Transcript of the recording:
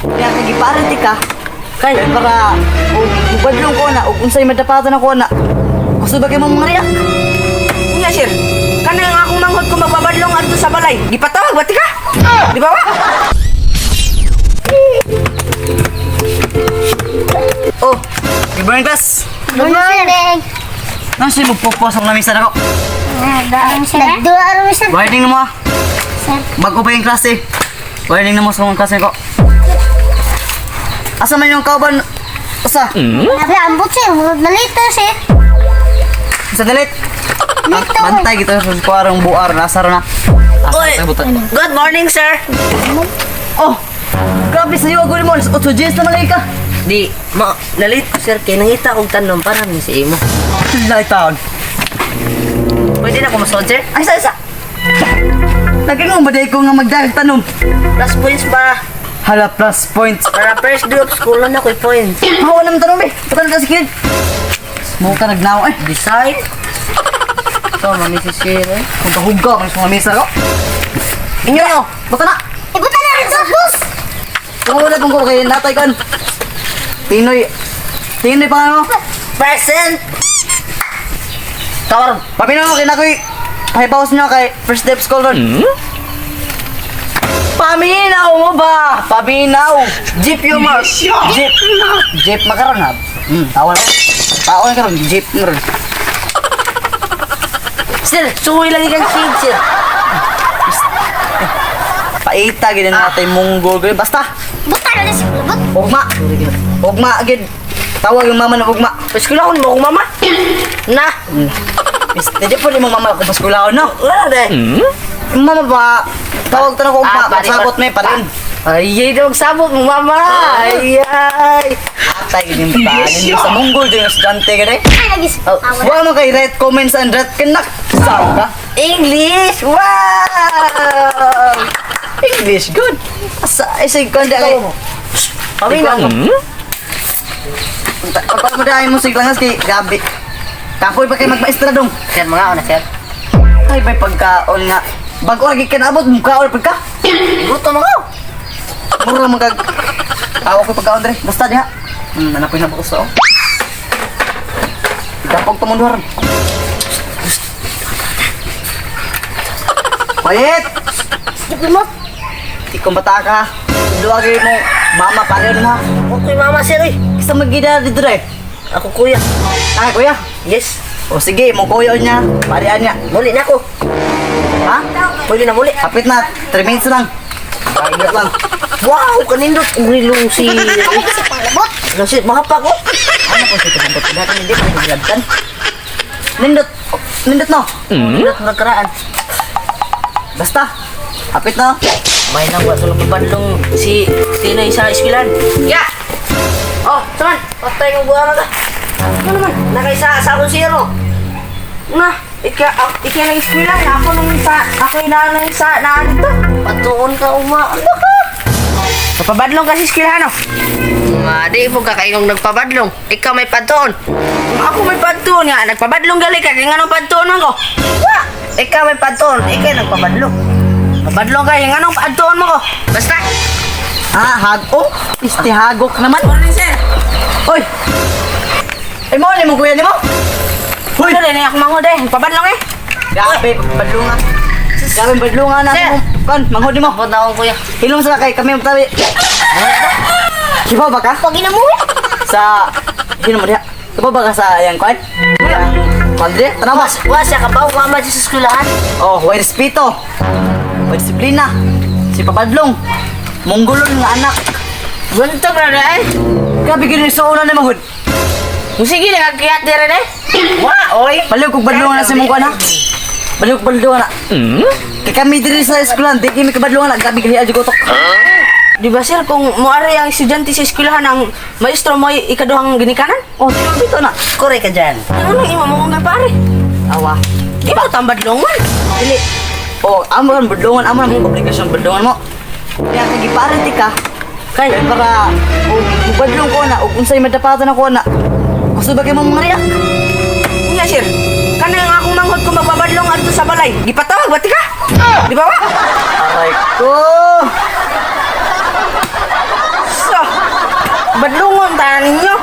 Kaya kay giparity ka. Kay para og mubadlong ko na og unsay madapatan ako na. Gusto ba kay mo mga riyak? Unya, sir. Kanang akong manghod ko magbabadlong adto sa balay. Gipatawag ba ti ka? Di ba wa? Oh, good morning, class. Good morning. Nasa mo pupos ang lamisa nako. Nagduha ro, sir. Warning na mo ah. Sir. Bago pa yung klase. Warning na mo sa mga klase ko. Asa man yung kauban? Asa? Abi ambot, sir, murag nalito, sir. Sa dalit. Nito. Bantay kita sa kuwarong buar nasa ro na. Asa Oy. sa butan. Good morning, sir. Oh. Grabe sa iyo mo. 8 Gs na malay ka. Di, ma, nalit ko, sir, kay nangita kong tanom para ni si imo. Lai taon. Pwede na ko masod, sir? Ay sa isa. Naging mo ba ko nga magdagag tanom? Plus points ba? Hala, plus points. Para first day of school na ako'y points. Hawa naman tanong eh. Patalo ka sa kilid. Mo ka nagnaw eh. Design. Ito, mami si sir eh. Kung kahugga, may sumamisa ko. Inyo no? Basta na! Ibuta na rin sa bus. Wala kung ko kay natay kon. Tinoy. Tinoy pa ano? Present! Tawar. Paminaw mo kay nakoy. Pahibawas niyo kay first step school ron. Paminaw mo ba? Paminaw. Jeep yung mark. Jeep. Jeep makaron ha. Tawa na. Tao na karon jeep mo ron. Sir, suhoy lagi kang shade, sir. Paita gid na natay munggo gid basta. Buta na rin, sir. But Ugma. Ugma gid. Tawag yung mama ng ugma. Paskulahon mo akong mama. Na. Hindi po mo mama kung paskulahon no. Wala na eh. Yung mama ba tawag tanong ko ugma, Ah, pare- magsabot may pa rin. Ay, ay, daw magsabot mo, mama. Ay, ay. Atay gid yung tanin yung sa munggol yung estudyante gid eh. ay lagi, sir. Oh, Ah, wala. Wa mo kay right comments and right kanak. Sao ka? English! Wow! English good. Asa ay sige kon kay. Paminaw mo. Pagka mo dahil mo sig langas kay gabi. Kapoy pa kay magmaestra dong. Sir, mga ako na, sir. Ay may pagkaon nga. Bago lagi kinabot mukaon pag ka. Gutom ako. Mura man kag Awa ko pagkaon dre. Basta diha. Nanapoy na ko sa. Gapog to munduharon. Quiet! Jeep mo. Di ko bata ka. Duwagay mo. Mama pareho na. Okay, mama, sir, eh. Isa magida dito dre. Ako, kuya. Ay, kuya. Yes. O sige, mong kuya niya. Parian niya. Muli na ako. Ha? Pwede na muli. Kapit na. 3 minutes lang. Ingat lang. Wow, kanindot. Ugrilong si... Ay lagi, sir, panglabot. Ano, sir, mga pa ko. Ano po siya tumambot? Dahil hindi pa naglalabtan. Nindot. Oh, nindot no. Nindot, nagkaraan. Basta. Kapit na. May nang wa tulong mabadlong si Tinoy sa eskwelahan. Ya! Oh, saman, patay ng buha ka. Ano naman? Nakaisa sa akong zero. Na, ika ng eskwelahan. Ako nung sa, ako inaanay sa, na dito. Patuon ka, uma. Ano ka? Papabadlong ka sa eskwelahan, oh. Madi po ka kayong nagpabadlong. Ikaw may patuon. Ako may patuon nga. Nagpabadlong gali ka. Kaya nga nung patuon man ko. Wa! Ikaw may patuon. Ikaw nagpabadlong. Pabadlong ka. Yung anong patuon mo ko. Basta. Ah, hago. Este hagok naman. Morning, sir. Oy! Ay mo, ni mo kuya ni mo? Hoy! Ano rin ako manghod eh. Pabadlong eh. Grabe, badlunga. Grabe, badlunga na. Sir! Kon, manghod ni mo. Abot na akong kuya. Hilom sa kay kami magtabi. Sibaw ba ka? Pag mo. Sa hino mo diha. Sibaw ba ka sa yang kwan? Yang kwan diha? Tanaw ba? Wa siya kabaw. Mama siya sa eskwelahan. Oh, way respeto. Way disiplina. Si Pabadlong. Monggolon nga anak. Guntog na na eh. Grabe gini sa una ni manghod. Sige, nagkakiyat din rin eh. Wa, oy. Baliw kog badlungan na si mong kwan ha. Baliw kog badlungan na. Kay kami diri sa eskwelahan, di kami kabadlungan na. Grabe gini adyo gotok. Di ba sir, kung muari ang estudyante sa eskwelahan ang maestro mo ay ikaduhang ginikanan? Oh, dito na. Kore ka dyan. Ano nang imo mo nga pare? Awa. Di ba tambadlongan? Dili. Oh, amo kan badlungan, amo nang obligasyon badlungan mo. Kaya kay giparity ka. Kay para og mubadlong ko na og unsay madapatan ako na. Gusto ba kay mo mga riyak? Unya sir, kanang akong manghod ko magbabadlong adto sa balay. Gipatawag ba ti ka? Di ba wa? Aray ko. Badlungon ta ninyo.